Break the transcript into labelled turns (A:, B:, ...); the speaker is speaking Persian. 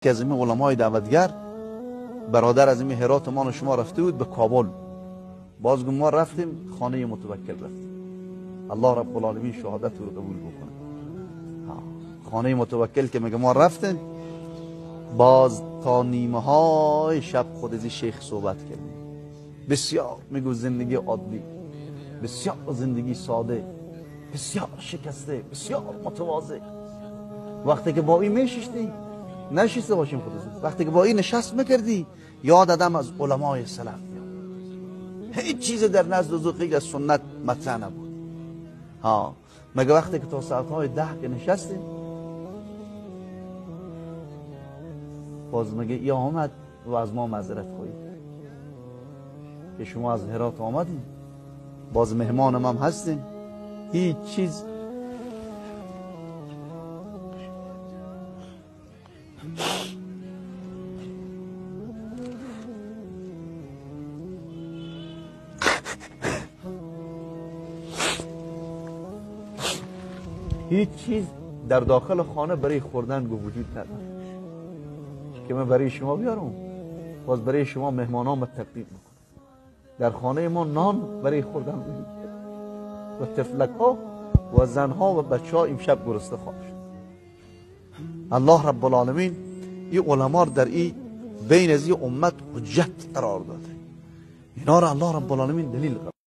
A: که از این علمای دعوتگر برادر از این هرات ما و شما رفته بود به کابل، باز ما رفتیم خانه متوکل رفتیم. الله رب العالمین شهادت رو قبول بکنه. خانه متوکل که میگه ما رفتیم، باز تا نیمه های شب خود از شیخ صحبت کردیم. بسیار میگو زندگی عادی، بسیار زندگی ساده، بسیار شکسته، بسیار متواضع. وقتی که با این میششتی نشسته باشیم خود از وقتی که با این نشست میکردی یاد آدم از علمای سلف میاد. هیچ چیز در نزد او غیر از سنت مطرح نبود. ها مگه وقتی که تا ساعتهای 10 که نشستیم، باز مگه یا آمد و از ما معذرت خواهی که شما از هرات آمدیم، باز مهمانم هم هستیم، هیچ چیز هیچ چیز در داخل خانه برای خوردن وجود نداره که من برای شما بیارم، باز برای شما مهمانان تقدیم میکنم. در خانه ما نان برای خوردن وجود داره و طفلک ها و زن ها و بچه ها امشب گرسنه خواهند شد. الله رب العالمین این علما در این بین از این امت حجت قرار داده. اینا را الله رب العالمین دلیل قرار